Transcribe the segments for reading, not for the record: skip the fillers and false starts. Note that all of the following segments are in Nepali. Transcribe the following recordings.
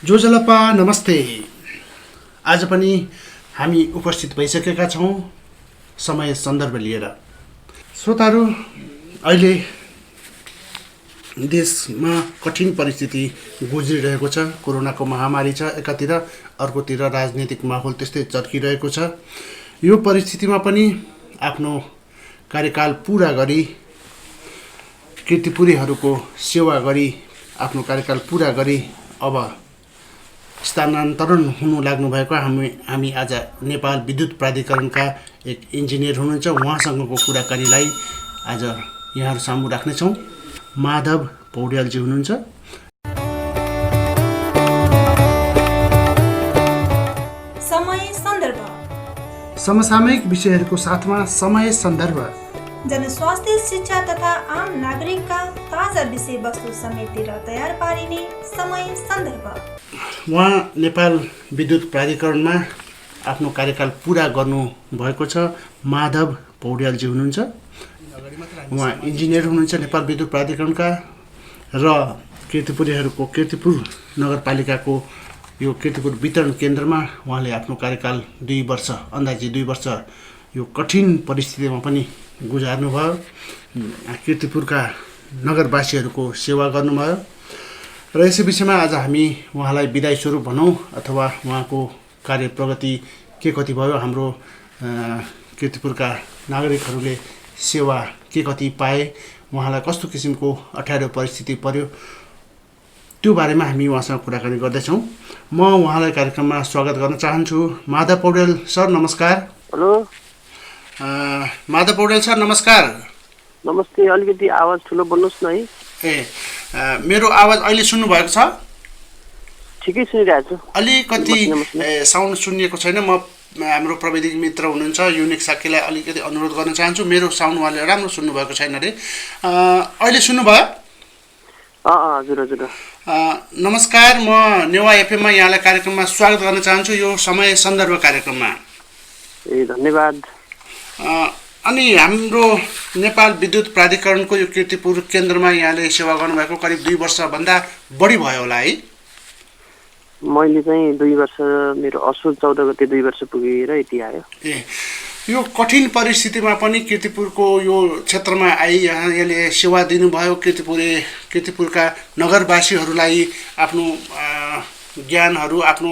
जोजलपा नमस्ते। आज पनि हामी उपस्थित भइसकेका छौँ समय सन्दर्भ लिएर। श्रोताहरू, अहिले देशमा कठिन परिस्थिति गुज्रिरहेको छ। कोरोनाको महामारी छ एकातिर, अर्कोतिर राजनीतिक माहौल त्यस्तै चर्किरहेको छ। यो परिस्थितिमा पनि आफ्नो कार्यकाल पुरा गरी कीर्तिपुरीहरूको सेवा गरी आफ्नो कार्यकाल पुरा गरी अब स्थानान्तरण हुनु लाग्नु भएको हामी आज नेपाल विद्युत प्राधिकरणका एक इन्जिनियर हुनुहुन्छ, उहाँसँगको कुराकानीलाई आज यहाँहरू सामु राख्नेछौँ। माधव पौड्यालजी हुनुहुन्छ। समय सन्दर्भ, समसामयिक विषयहरूको साथमा समय सन्दर्भ, जनस्वास्थ्य, शिक्षा तथा आम नागरिकका ताजा विषयवस्तु समेटेर तयार पारिने समय सन्दर्भ। उहाँ नेपाल विद्युत प्राधिकरणमा आफ्नो कार्यकाल पुरा गर्नुभएको छ। माधव पौड्यालजी हुनुहुन्छ। उहाँ इन्जिनियर हुनुहुन्छ नेपाल विद्युत प्राधिकरणका र किर्तिपुर नगरपालिकाको यो किर्तिपुर वितरण केन्द्रमा उहाँले आफ्नो कार्यकाल 2 वर्ष, अन्दाजी 2 वर्ष यो कठिन परिस्थितिमा पनि गुजार्नुभयो। किर्तिपुरका नगरवासीहरूको सेवा गर्नुभयो र यसै विषयमा आज हामी उहाँलाई विदाई स्वरूप भनौँ अथवा उहाँको कार्य प्रगति के कति भयो, हाम्रो किर्तिपुरका नागरिकहरूले सेवा के कति पाए, उहाँलाई कस्तो किसिमको अप्ठ्यारो परिस्थिति पर्यो, त्यो बारेमा हामी उहाँसँग कुराकानी गर्दैछौँ। म उहाँलाई कार्यक्रममा स्वागत गर्न चाहन्छु। माधव पौड्याल सर नमस्कार। हेलो माधव पौड्याल सर नमस्कार। नमस्ते। अलिकति आवाज ठुलो बोल्नुहोस् न है। मेरो आवाज अहिले सुन्नुभएको छ? ठिकै सुनिरहेको छु। अलिकति साउन्ड सुनिएको छैन। म हाम्रो प्रविधि मित्र हुनुहुन्छ युनिक साक्यलाई अलिकति अनुरोध गर्न चाहन्छु। मेरो साउन्ड उहाँले राम्रो सुन्नुभएको छैन अरे। अहिले सुन्नुभयो? हजुर हजुर। नमस्कार, म नेवा एफएममा यहाँलाई कार्यक्रममा स्वागत गर्न चाहन्छु, यो समय सन्दर्भ कार्यक्रममा। ए धन्यवाद। अनि हाम्रो नेपाल विद्युत प्राधिकरणको यो किर्तिपुर केन्द्रमा यहाँले सेवा गर्नुभएको करिब 2 वर्षभन्दा बढी भयो होला है? मैले चाहिँ 2 वर्ष, मेरो असोज 14 गते 2 वर्ष पुगेर यति आयो। यो कठिन परिस्थितिमा पनि किर्तिपुरको यो क्षेत्रमा यहाँले सेवा दिनुभयो। किर्तिपुरका नगरवासीहरूलाई आफ्नो ज्ञानहरू, आफ्नो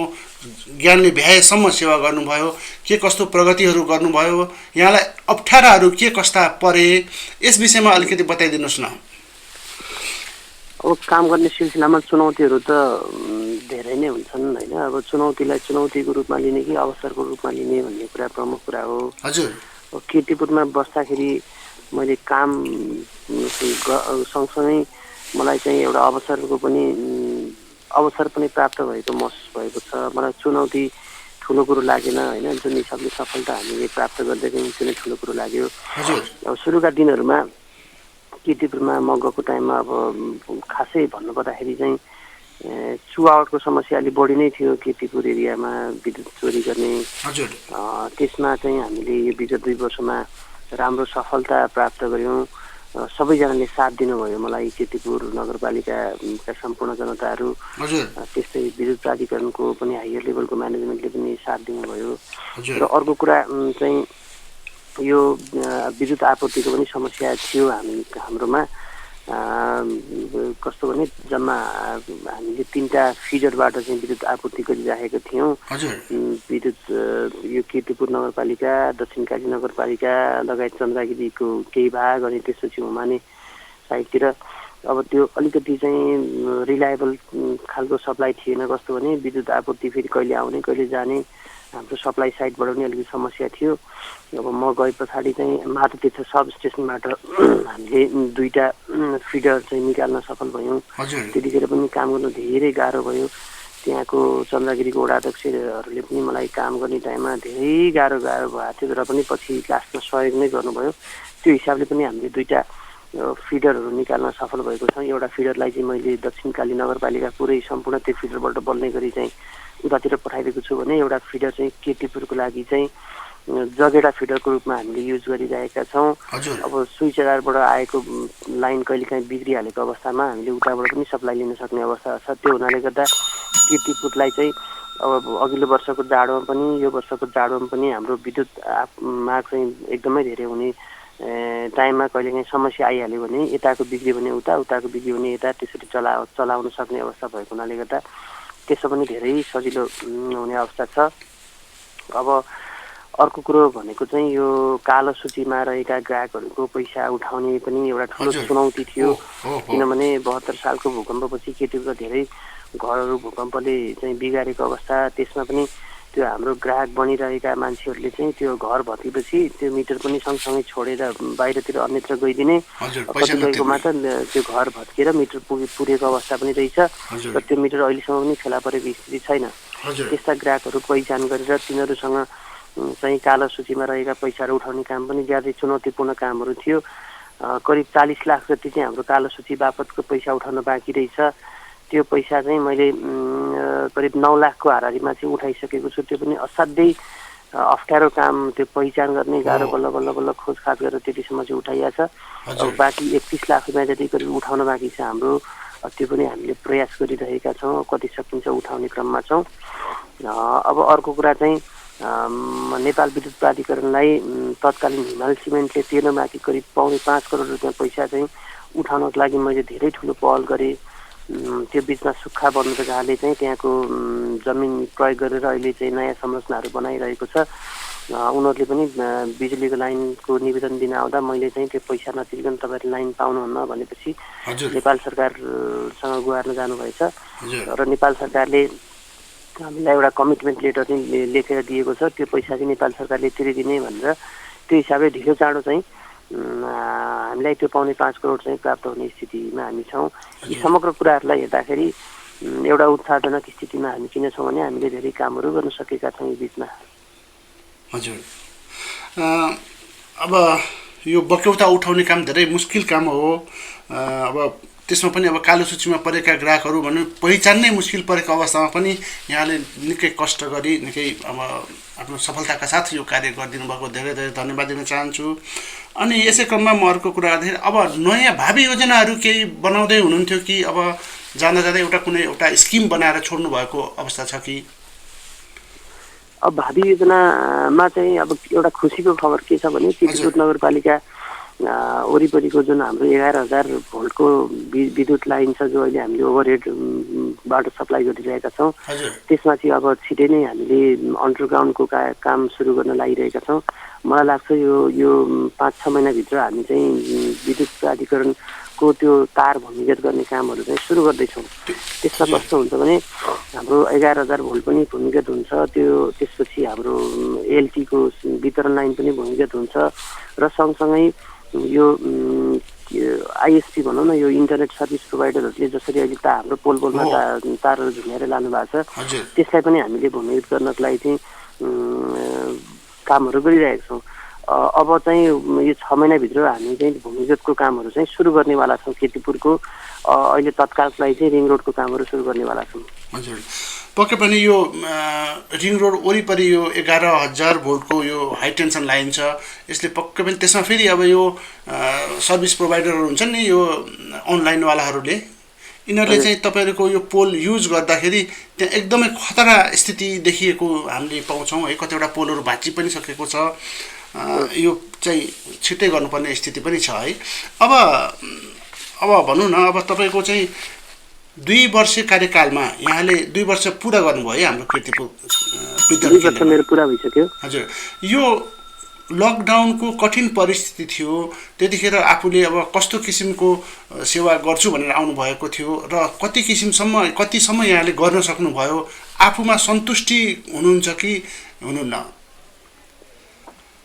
ज्ञानले भ्याएसम्म सेवा गर्नुभयो। के कस्तो प्रगतिहरू गर्नुभयो, यहाँलाई अप्ठ्याराहरू के कस्ता परे, यस विषयमा अलिकति बताइदिनुहोस् न। अब काम गर्ने सिलसिलामा चुनौतीहरू त धेरै नै हुन्छन् होइन। अब चुनौतीलाई चुनौतीको रूपमा लिने कि अवसरको रूपमा लिने भन्ने कुरा प्रमुख कुरा हो। हजुर। किर्तिपुरमा बस्दाखेरि मैले काम सँगसँगै मलाई चाहिँ एउटा अवसर पनि प्राप्त भएको महसुस भएको छ। मलाई चुनौती ठुलो कुरो लागेन होइन। जुन हिसाबले सफलता हामीले प्राप्त गर्दै गयौँ त्यो नै ठुलो कुरो लाग्यो। अब सुरुका दिनहरूमा किर्तिपुरमा म गएको टाइममा अब खासै भन्नुपर्दाखेरि चाहिँ चुहावटको समस्या अलिक बढी नै थियो किर्तिपुर एरियामा, विद्युत चोरी गर्ने। त्यसमा चाहिँ हामीले यो विगत 2 वर्षमा राम्रो सफलता प्राप्त गऱ्यौँ। सबैजनाले साथ दिनुभयो मलाई, किर्तिपुर नगरपालिकाका सम्पूर्ण जनताहरू, त्यस्तै विद्युत प्राधिकरणको पनि हायर लेभलको म्यानेजमेन्टले पनि साथ दिनुभयो। र अर्को कुरा चाहिँ यो विद्युत आपूर्तिको पनि समस्या थियो हाम्रोमा। कस्तो भने जम्मा हामीले 3टा फिडरबाट चाहिँ विद्युत आपूर्ति गरिराखेका थियौँ। विद्युत यो किर्तिपुर नगरपालिका, दक्षिणकाली नगरपालिका लगायत चन्द्रगिरीको केही भाग, अनि त्यसपछि हुमाने साइडतिर। अब त्यो अलिकति चाहिँ रिलायबल खालको सप्लाई थिएन। कस्तो भने विद्युत आपूर्ति फेरि कहिले आउने कहिले जाने, हाम्रो सप्लाई साइडबाट पनि अलिकति समस्या थियो। अब म गए पछाडि चाहिँ माधवतीर्थ सब स्टेसनबाट हामीले 2टा फिडर चाहिँ निकाल्न सफल भयौँ। त्यतिखेर पनि काम गर्नु धेरै गाह्रो भयो। त्यहाँको चन्द्रगिरीको वडा अध्यक्षहरूले पनि मलाई काम गर्ने टाइममा धेरै गाह्रो भएको थियो, र पनि पछि लास्टमा सहयोग नै गर्नुभयो। त्यो हिसाबले पनि हामीले 2टा फिडरहरू निकाल्न सफल भएको छौँ। एउटा फिडरलाई चाहिँ मैले दक्षिणकाली नगरपालिका पुरै सम्पूर्ण त्यो फिडरबाट बल्ने गरी चाहिँ उतातिर पठाइदिएको छु भने, एउटा फिडर चाहिँ किर्तिपुरको लागि चाहिँ जगेडा फिडरको रूपमा हामीले युज गरिरहेका छौँ। अब स्विच एरारबाट आएको लाइन कहिलेकाहीँ बिग्रिहालेको अवस्थामा हामीले उताबाट पनि सप्लाई लिन सक्ने अवस्था छ। त्यो हुनाले गर्दा किर्तिपुरलाई चाहिँ अब अघिल्लो वर्षको जाडोमा पनि यो वर्षको जाडोमा पनि हाम्रो विद्युत माग चाहिँ एकदमै धेरै हुने टाइममा कहिलेकाहीँ समस्या आइहाल्यो भने यताको बिग्रियो भने उताको बिग्रियो भने यता त्यसरी चलाउन सक्ने अवस्था भएको हुनाले गर्दा त्यसो पनि धेरै सजिलो हुने अवस्था छ। अब अर्को कुरो भनेको चाहिँ यो कालो सूचीमा रहेका ग्राहकहरूको पैसा उठाउने पनि एउटा ठुलो चुनौती थियो, किनभने 72 सालको भूकम्पपछि किर्तिपुरमा धेरै घरहरू भूकम्पले चाहिँ बिगारेको अवस्था, त्यसमा पनि त्यो हाम्रो ग्राहक बनिरहेका मान्छेहरूले चाहिँ त्यो घर भत्केपछि त्यो मिटर पनि सँगसँगै छोडेर बाहिरतिर अन्यत्र गइदिने, कतिपयकोमा त त्यो घर भत्केर मिटर पुगेको अवस्था पनि रहेछ र त्यो मिटर अहिलेसम्म पनि फेला परेको स्थिति छैन। त्यस्ता ग्राहकहरू पहिचान गरेर तिनीहरूसँग चाहिँ कालो सूचीमा रहेका पैसाहरू उठाउने काम पनि ज्यादै चुनौतीपूर्ण कामहरू थियो। करिब 40 लाख जति चाहिँ हाम्रो कालो सूची बापतको पैसा उठाउन बाँकी रहेछ। त्यो पैसा चाहिँ मैले करिब 9 लाखको हाराहारीमा चाहिँ उठाइसकेको छु। त्यो पनि असाध्यै अप्ठ्यारो काम, त्यो पहिचान गर्ने गाह्रो, बल्ल बल्ल बल्ल खोजखाज गरेर त्यतिसम्म चाहिँ उठाइएको छ। अब बाँकी 31 लाख रुपियाँ जति करिब उठाउन बाँकी छ हाम्रो, त्यो पनि हामीले प्रयास गरिरहेका छौँ, कति सकिन्छ उठाउने क्रममा छौँ। अब अर्को कुरा चाहिँ नेपाल विद्युत प्राधिकरणलाई तत्कालीन हिमाल सिमेन्टले तिर्न बाँकी करिब 5.5 करोड रुपियाँ पैसा चाहिँ उठाउनको लागि मैले धेरै ठुलो पहल गरेँ। त्यो बिचमा सुक्खा बन्द जहाँले चाहिँ त्यहाँको जमिन प्रयोग गरेर अहिले चाहिँ नयाँ संरचनाहरू बनाइरहेको छ। उनीहरूले पनि बिजुलीको लाइनको निवेदन दिन आउँदा मैले चाहिँ त्यो पैसा नतिरिकन तपाईँहरूले लाइन पाउनुहुन्न भनेपछि नेपाल सरकारसँग गुहार्न जानुभएछ र नेपाल सरकारले हामीलाई एउटा कमिटमेन्ट लेटर चाहिँ लेखेर दिएको छ। त्यो पैसा चाहिँ नेपाल सरकारले तिरिदिने भनेर, त्यो हिसाबले ढिलो चाँडो चाहिँ हामीलाई त्यो 5.5 करोड चाहिँ प्राप्त हुने स्थितिमा हामी छौँ। यी समग्र कुराहरूलाई हेर्दाखेरि एउटा उत्साहजनक स्थितिमा हामी किन छौँ भने हामीले धेरै कामहरू गर्न सकेका छौँ यी बिचमा। हजुर, अब यो बक्यौता उठाउने काम धेरै मुस्किल काम हो। अब त्यसमा पनि अब कालो सूचीमा परेका ग्राहकहरू भन्नु पहिचान नै मुस्किल परेको अवस्थामा पनि यहाँले निकै कष्ट गरी निकै अब आफ्नो सफलताका साथ यो कार्य गरिदिनु भएको धेरै धेरै धन्यवाद दिन चाहन्छु। अनि यसै क्रममा म अर्को कुरा गर्दाखेरि अब नयाँ भावी योजनाहरू केही बनाउँदै हुनुहुन्थ्यो कि अब जाँदा जाँदै एउटा स्किम बनाएर छोड्नु भएको अवस्था छ कि? अब भावी योजनामा चाहिँ अब एउटा खुसीको खबर के छ भने किर्तिपुर नगरपालिका वरिपरिको जुन हाम्रो 11,000 भोल्टको विद्युत लाइन छ, जो अहिले हामीले ओभरहेडबाट सप्लाई गरिरहेका छौँ, त्यसमा चाहिँ अब छिटै नै हामीले अन्डरग्राउन्डको काम सुरु गर्न लागिरहेका छौँ। मलाई लाग्छ यो 5-6 महिनाभित्र हामी चाहिँ विद्युत प्राधिकरणको त्यो तार भूमिगत गर्ने कामहरू चाहिँ सुरु गर्दैछौँ। त्यसमा कस्तो हुन्छ भने हाम्रो 11,000 भोल्ट पनि भूमिगत हुन्छ, त्यसपछि हाम्रो एलटीको वितरण लाइन पनि भूमिगत हुन्छ र सँगसँगै यो आइएसपी भनौँ न, यो इन्टरनेट सर्भिस प्रोभाइडरहरूले जसरी अहिले हाम्रो पोलमा तारहरू झुन्याएर लानु भएको छ, त्यसलाई पनि हामीले भूमिगत गर्नको लागि चाहिँ कामहरू गरिरहेका छौँ। अब चाहिँ यो 6 महिनाभित्र हामी चाहिँ भूमिगतको कामहरू चाहिँ सुरु गर्नेवाला छौँ। किर्तिपुरको अहिले तत्कालको लागि चाहिँ रिङ रोडको कामहरू सुरु गर्नेवाला छौँ। हजुर, पक्कै पनि यो रिङ रोड वरिपरि यो 11,000 भोल्टको यो हाई टेन्सन लाइन छ, यसले पक्कै पनि त्यसमा फेरि अब यो सर्भिस प्रोभाइडरहरू हुन्छन् नि, यो अनलाइनवालाहरूले, यिनीहरूले चाहिँ तपाईँहरूको यो पोल युज गर्दाखेरि त्यहाँ एकदमै खतरा स्थिति देखिएको हामीले पाउँछौँ है। कतिवटा पोलहरू भाँचि पनि सकेको छ। यो चाहिँ छिट्टै गर्नुपर्ने स्थिति पनि छ है। अब भनौँ न, अब तपाईँको चाहिँ 2 वर्ष कार्यकालमा यहाँले 2 वर्ष पुरा गर्नुभयो है हाम्रो किर्तिपुर विद्युत केन्द्रमा। मेरो पुरा भइसक्यो। हजुर, यो लकडाउनको कठिन परिस्थिति थियो, त्यतिखेर आफूले अब कस्तो किसिमको सेवा गर्छु भनेर आउनुभएको थियो र कतिसम्म यहाँले गर्न सक्नुभयो? आफूमा सन्तुष्टि हुनुहुन्छ कि हुनुहुन्न?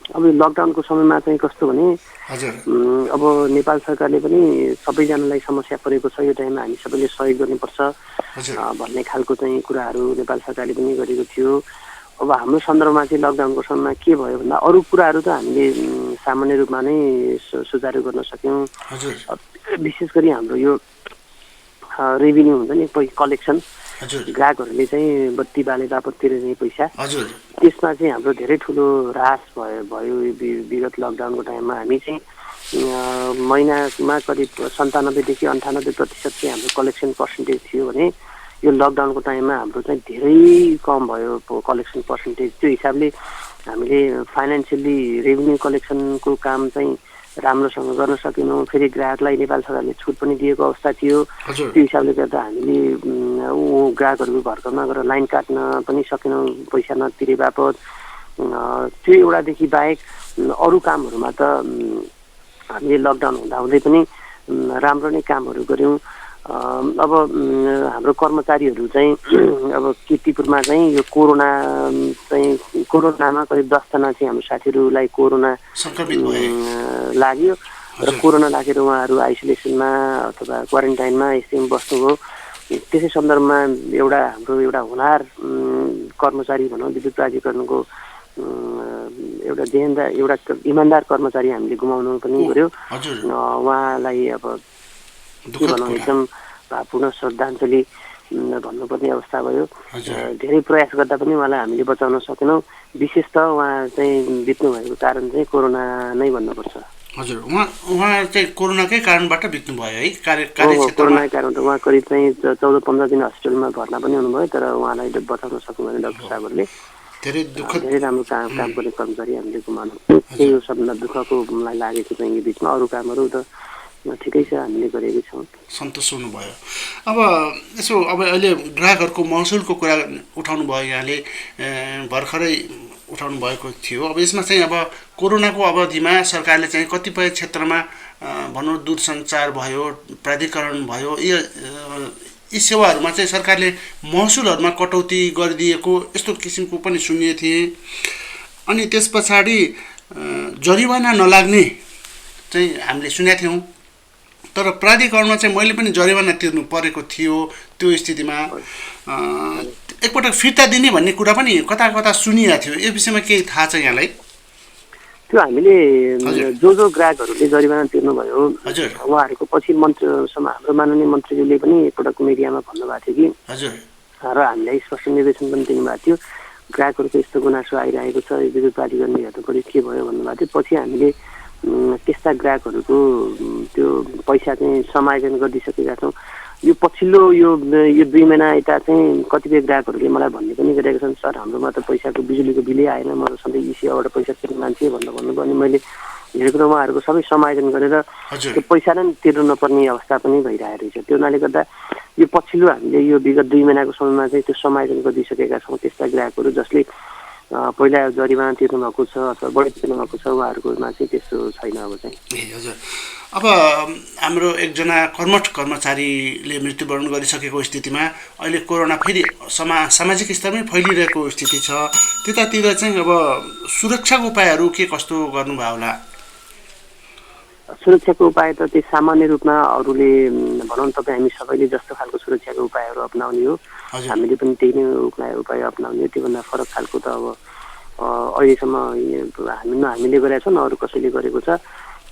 अब लकडाउनको समयमा चाहिँ कस्तो भने अब नेपाल सरकारले पनि सबैजनालाई समस्या परेको छ, यो टाइममा हामी सबैले सहयोग गर्नुपर्छ भन्ने खालको चाहिँ कुराहरू नेपाल सरकारले पनि गरेको थियो। अब हाम्रो सन्दर्भमा चाहिँ लकडाउनको समयमा के भयो भन्दा अरू कुराहरू त हामीले सामान्य रूपमा नै सुचारू गर्न सक्यौँ। विशेष गरी हाम्रो यो रेभिन्यू हुन्छ नि, कलेक्सन, ग्राहकहरूले चाहिँ बत्ती बाले बापत तिर्ने पैसा, त्यसमा चाहिँ हाम्रो धेरै ठुलो ह्रास भयो। विगत लकडाउनको टाइममा हामी चाहिँ महिनामा करिब 97 देखि 98% चाहिँ हाम्रो कलेक्सन पर्सेन्टेज थियो भने यो लकडाउनको टाइममा हाम्रो चाहिँ धेरै कम भयो कलेक्सन पर्सेन्टेज। त्यो हिसाबले हामीले फाइनेन्सियली रेभिन्यू कलेक्सनको काम चाहिँ राम्रोसँग गर्न सकेनौँ। फेरि ग्राहकलाई नेपाल सरकारले छुट पनि दिएको अवस्था थियो। त्यो हिसाबले गर्दा हामीले ग्राहकहरूको घर घरमा गएर लाइन काट्न पनि सकेनौँ पैसा नतिरे बापत। त्यो एउटादेखि बाहेक अरू कामहरूमा त हामीले लकडाउन हुँदाहुँदै पनि राम्रो नै कामहरू गऱ्यौँ। अब हाम्रो कर्मचारीहरू चाहिँ अब किर्तिपुरमा चाहिँ यो कोरोनामा करिब 10जना चाहिँ हाम्रो साथीहरूलाई कोरोना लाग्यो र कोरोना लागेर उहाँहरू आइसोलेसनमा अथवा क्वारेन्टाइनमा यस्तै बस्नुभयो। त्यसै सन्दर्भमा हाम्रो एउटा होनहार कर्मचारी भनौँ विद्युत प्राधिकरणको एउटा इमान्दार कर्मचारी हामीले गुमाउनु पनि गर्यो। उहाँलाई अब के भनौँ एकदम भावपूर्ण श्रद्धाञ्जली भन्नुपर्ने अवस्था भयो। धेरै प्रयास गर्दा पनि उहाँलाई हामीले बचाउन सकेनौँ। विशेष त उहाँ चाहिँ बित्नु भएको कारण चाहिँ कोरोना नै भन्नुपर्छ। हजुर, उहाँ चाहिँ कोरोनाकै कारणबाट बित्नु भयो है? कोरोनाकै कारण त उहाँ करिब चाहिँ 14-15 दिन हस्पिटलमा भर्ना पनि हुनुभयो, तर उहाँलाई बचाउन सक्नु भएन डाक्टर साहबहरूले। धेरै राम्रो काम गर्ने कर्मचारी हामीले गुमाउनु। त्यही हो सबभन्दा दुःखको मलाई लागेको चाहिँ यो बिचमा। अरू कामहरू त ठिकै छ, हामीले गरेकै छौँ। सन्तोष हुनुभयो। अब यसो अब अहिले ग्राहकहरूको महसुलको कुरा उठाउनु भयो, यहाँले भर्खरै उठाउनु भएको थियो। अब यसमा चाहिँ अब कोरोनाको अवधिमा सरकारले चाहिँ कतिपय क्षेत्रमा भनौँ दूरसञ्चार भयो, प्राधिकरण भयो, यी सेवाहरूमा चाहिँ सरकारले महसुलहरूमा कटौती गरिदिएको यस्तो किसिमको पनि सुनिए थिए। अनि त्यस पछाडि जरिवाना नलाग्ने चाहिँ हामीले सुनेका थियौँ, तर प्राधिकरणमा चाहिँ मैले पनि जरिवाना तिर्नु परेको थियो। त्यो स्थितिमा एकपटक फिर्ता दिने भन्ने कुरा पनि कता कता सुनिएको थियो। यो विषयमा केही थाहा छ यहाँलाई? त्यो हामीले जो ग्राहकहरूले जरिवाना तिर्नुभयो उहाँहरूको पछि हाम्रो माननीय मन्त्रीज्यूले पनि एकपटक मिडियामा भन्नुभएको थियो कि र हामीलाई स्पष्ट निर्देशन पनि दिनुभएको थियो ग्राहकहरूको यस्तो गुनासो आइरहेको छ, विद्युत प्राधिकरणले हेर्नु पर्यो के भयो भन्नुभएको थियो। पछि हामीले त्यस्ता ग्राहकहरूको त्यो पैसा चाहिँ समायोजन गरिदिइसकेका छौँ। यो पछिल्लो यो 2 महिना यता चाहिँ कतिपय ग्राहकहरूले मलाई भन्ने पनि गरेका छन्, सर हाम्रोमा त पैसाको बिजुलीको बिलै आएन, म त सधैँ इसिआबाट पैसा तिर्ने मान्छे भन्नुभयो। अनि मैले धेरै कुरो उहाँहरूको सबै समायोजन गरेर त्यो पैसा नै तिर्नु नपर्ने अवस्था पनि भइरहेको रहेछ। त्यो हुनाले गर्दा यो पछिल्लो हामीले यो विगत 2 महिनाको समयमा चाहिँ त्यो समायोजन गरिदिइसकेका छौँ। त्यस्ता ग्राहकहरू जसले पहिला जरिवाना तिर्नु भएको छ अथवा बढी तिर्नु भएको छ उहाँहरूकोमा चाहिँ त्यस्तो छैन अब चाहिँ। हजुर, अब हाम्रो एकजना कर्मठ कर्मचारीले मृत्युवरण गरिसकेको स्थितिमा अहिले कोरोना फेरि सामाजिक स्तरमै फैलिरहेको स्थिति छ। त्यतातिर चाहिँ अब सुरक्षाको उपायहरू के कस्तो गर्नुभयो होला? सुरक्षाको उपाय त त्यो सामान्य रूपमा अरूले भनौँ तपाईँ हामी सबैले जस्तो खालको सुरक्षाको उपायहरू अपनाउने हो, हामीले पनि त्यही नै उपाय अपनाउने हो। त्योभन्दा फरक खालको त अब अहिलेसम्म हामीले गरेका छौँ, अरू कसैले गरेको छ।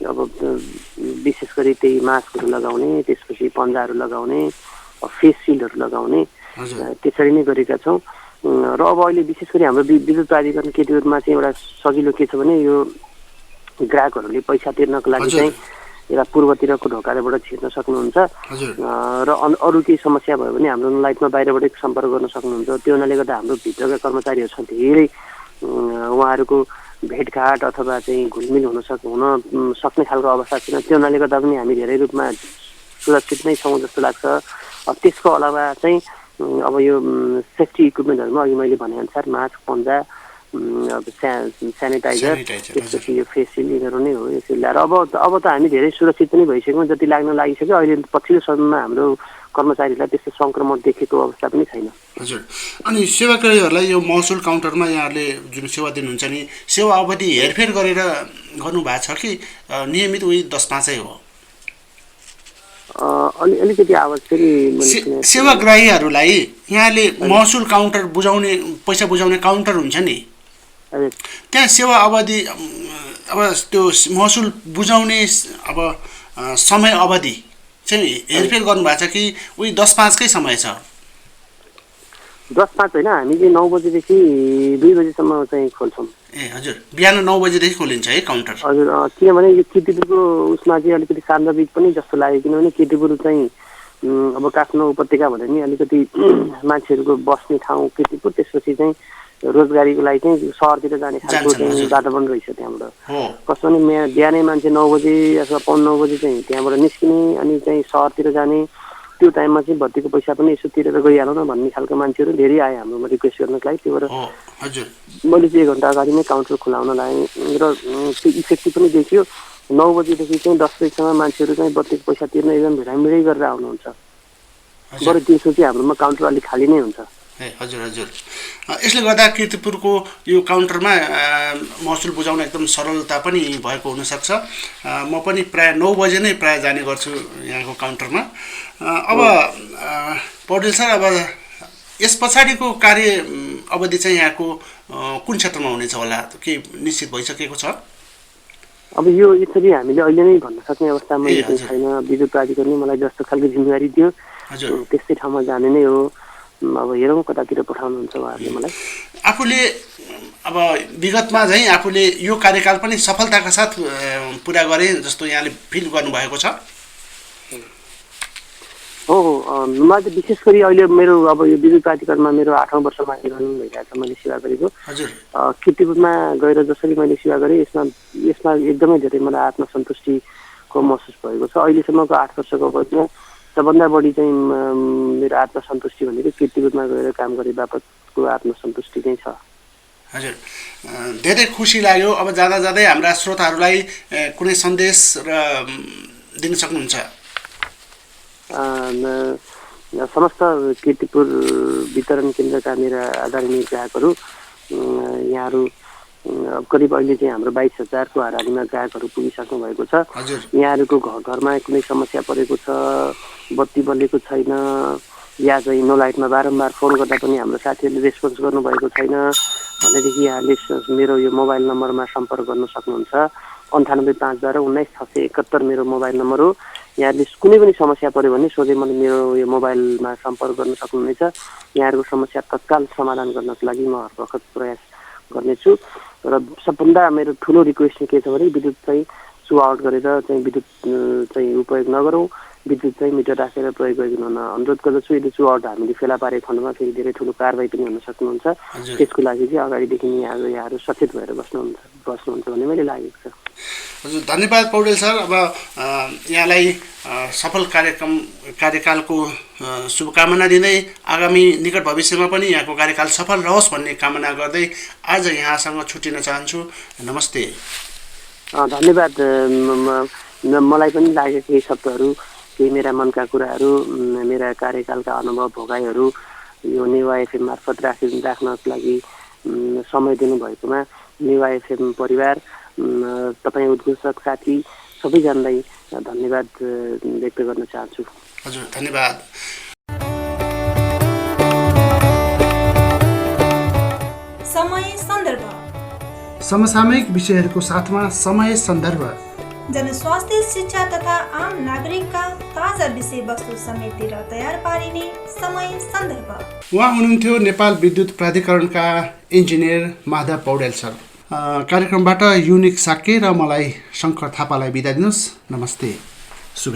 अब विशेष गरी त्यही मास्कहरू लगाउने, त्यसपछि पन्जाहरू लगाउने, फेस सिल्डहरू लगाउने, त्यसरी नै गरेका छौँ। र अब अहिले विशेष गरी हाम्रो विद्युत प्राधिकरण किर्तिपुरमा चाहिँ एउटा सजिलो के छ भने यो ग्राहकहरूले पैसा तिर्नको लागि चाहिँ एउटा पूर्वतिरको ढोकाबाट छिर्न सक्नुहुन्छ र अरू केही समस्या भयो भने हाम्रो लाइटमा बाहिरबाटै सम्पर्क गर्न सक्नुहुन्छ। त्यो हुनाले गर्दा हाम्रो भित्रका कर्मचारीहरू छन् धेरै उहाँहरूको भेटघाट अथवा चाहिँ घुलमिल हुन सक्ने खालको अवस्था छैन। त्यो हुनाले गर्दा पनि हामी धेरै रूपमा सुरक्षित नै छौँ जस्तो लाग्छ। त्यसको अलावा चाहिँ अब यो सेफ्टी इक्विपमेन्टहरूमा अघि मैले भनेअनुसार मास्क, पन्जा, सेनिटाइजर, त्यसपछि यो फेस सिल्ड यिनीहरू नै हो। यसरी ल्याएर अब त हामी धेरै सुरक्षित पनि भइसक्यौँ, जति लाग्न लागिसक्यो। अहिले पछिल्लो समयमा हाम्रो कर्मचारीलाई त्यस्तो सङ्क्रमण देखेको अवस्था पनि छैन। हजुर, अनि सेवाग्राहीहरूलाई यो महसुल काउन्टरमा यहाँहरूले जुन सेवा दिनुहुन्छ नि, सेवा अवधि हेरफेर गरेर गर्नुभएको छ कि नियमित उही 10-5 हो? अलिकति आवाज फेरि सेवाग्राहीहरूलाई यहाँले महसुल काउन्टर बुझाउने, पैसा बुझाउने काउन्टर हुन्छ नि, त्यहाँ सेवा अवधि अब त्यो महसुल बुझाउने अब समय अवधि चाहिँ हेरफेर गर्नुभएको छ कि उही 10-5 समय छ? 10-5 होइन, हामी चाहिँ 9 बजेदेखि 2 बजेसम्म चाहिँ खोल्छौँ। ए हजुर, बिहान 9 बजेदेखि खोलिन्छ है काउन्टर? हजुर, किनभने यो किर्तिपुरको उसमा चाहिँ अलिकति सान्दर्भिक पनि जस्तो लाग्यो, किनभने किर्तिपुर चाहिँ अब काठमाडौँ उपत्यका भने नि अलिकति मान्छेहरूको बस्ने ठाउँ किर्तिपुर, त्यसपछि चाहिँ रोजगारीको लागि चाहिँ सहरतिर जाने खालको चाहिँ वातावरण रहेछ त्यहाँबाट। कस्तो भने बिहानै मान्छे 9 बजे अथवा 9:15 बजे चाहिँ त्यहाँबाट निस्किने अनि चाहिँ सहरतिर जाने, त्यो टाइममा चाहिँ भर्तीको पैसा पनि यसो तिरेर गइहालौँ न भन्ने खालको मान्छेहरू धेरै आए हाम्रोमा रिक्वेस्ट गर्नको लागि। त्यही भएर मैले चाहिँ 1 घन्टा अगाडि नै काउन्टर खुलाउन लागेँ र त्यो इफेक्टिभ पनि देखियो। 9 बजेदेखि चाहिँ 10 बजीसम्म मान्छेहरू चाहिँ भर्तीको पैसा तिर्न एकदम भिडामिडै गरेर आउनुहुन्छ। बरु दिउँसो चाहिँ हाम्रोमा काउन्टर अलिक खाली नै हुन्छ। हजुर हजुर। यसले गर्दा किर्तिपुरको यो काउन्टरमा महसुल बुझाउन एकदम सरलता पनि भएको हुनसक्छ। म पनि प्रायः 9 बजे नै प्रायः जाने गर्छु यहाँको काउन्टरमा। अब पौडेल सर, अब यस पछाडिको कार्य अवधि चाहिँ यहाँको कुन क्षेत्रमा हुनेछ होला, के निश्चित भइसकेको छ? अब यो यसरी हामीले अहिले नै भन्न सक्ने अवस्थामा छैन। विद्युत प्राधिकरणले मलाई जस्तो खालको जिम्मेवारी दियो त्यस्तै ठाउँमा जाने नै हो। अब हेरौँ कतातिर पठाउनुहुन्छ उहाँहरूले मलाई। आफूले अब विगतमा चाहिँ आफूले यो कार्यकाल पनि सफलताका साथ पुरा गरे जस्तो यहाँले फिल गर्नुभएको छ? हो, मलाई चाहिँ विशेष गरी अहिले मेरो अब यो विद्युत प्राधिकरणमा मेरो 8औँ वर्षमा निर्वाचन भइरहेको छ। मैले सेवा गरेको किर्तिपुरमा गएर जसरी मैले सेवा गरेँ यसमा एकदमै धेरै मलाई आत्मसन्तुष्टिको महसुस भएको छ। अहिलेसम्मको 8 वर्षको अवधिमा सबभन्दा बढी चाहिँ मेरो आत्मसन्तुष्टि भनेको किर्तिपुरमा गएर काम गरे बापतको आत्मसन्तुष्टि नै छ। हजुर, धेरै खुसी लाग्यो। अब जाँदा जाँदै हाम्रा श्रोताहरूलाई कुनै सन्देश र दिन सक्नुहुन्छ? समस्त किर्तिपुर वितरण केन्द्रका मेरा आदरणीय ग्राहकहरू, यहाँहरू करिब अहिले चाहिँ हाम्रो 22,000को हाराहारीमा ग्राहकहरू पुगिसक्नु भएको छ। यहाँहरूको घरमा कुनै समस्या परेको छ, बत्ती बलेको छैन या चाहिँ नो लाइटमा बारम्बार फोन गर्दा पनि हाम्रो साथीहरूले रेस्पोन्स गर्नुभएको छैन भनेदेखि यहाँले मेरो यो मोबाइल नम्बरमा सम्पर्क गर्न सक्नुहुन्छ। 985019 मेरो मोबाइल नम्बर हो। यहाँले कुनै पनि समस्या पऱ्यो भने सोझै मैले मेरो यो मोबाइलमा सम्पर्क गर्न सक्नुहुनेछ। यहाँहरूको समस्या तत्काल समाधान गर्नको लागि म हर वखत प्रयास गर्नेछु। र सबभन्दा मेरो ठुलो रिक्वेस्ट के छ भने विद्युत चाहिँ स्विच आउट गरेर चाहिँ विद्युत चाहिँ उपयोग नगरौँ, विद्युत चाहिँ मिटर राखेर प्रयोग गरिदिनु हुन अनुरोध गर्दछु। यदि स्विच आउट हामीले फेला पारेको खण्डमा फेरि धेरै ठुलो कारबाही पनि हुन सक्नुहुन्छ। त्यसको लागि चाहिँ अगाडिदेखि यहाँहरू सचेत भएर बस्नुहुन्छ भन्ने मैले लागेको छ। हजुर, धन्यवाद पौडेल सर। अब यहाँलाई सफल कार्यकालको शुभकामना दिँदै आगामी निकट भविष्यमा पनि यहाँको कार्यकाल सफल रहोस् भन्ने कामना गर्दै आज यहाँसँग छुट्टिन चाहन्छु। नमस्ते। धन्यवाद। मलाई पनि लागेको केही शब्दहरू, केही मेरा मनका कुराहरू, मेरा कार्यकालका अनुभव भोगाइहरू यो नेवा एफएम मार्फत राख्नको लागि समय दिनुभएकोमा नेवा एफएम परिवार, तपाईँ उद्घोषक साथी सबैजनालाई धन्यवाद व्यक्त गर्न चाहन्छु। हजुर, धन्यवाद। समय सन्दर्भ, समसामयिक विषयहरूको साथमा समय सन्दर्भ, जनस्वास्थ्य, शिक्षा तथा आम नागरिकका ताजा विषयवस्तु समेटेर तयार पारिने समय सन्दर्भ। उहाँ हुनुहुन्थ्यो नेपाल विद्युत प्राधिकरणका इन्जिनियर माधव पौडेल सर। कार्यक्रमबाट युनिक साक्य र मलाई शङ्कर थापालाई बिदा दिनुहोस्। नमस्ते, शुभ।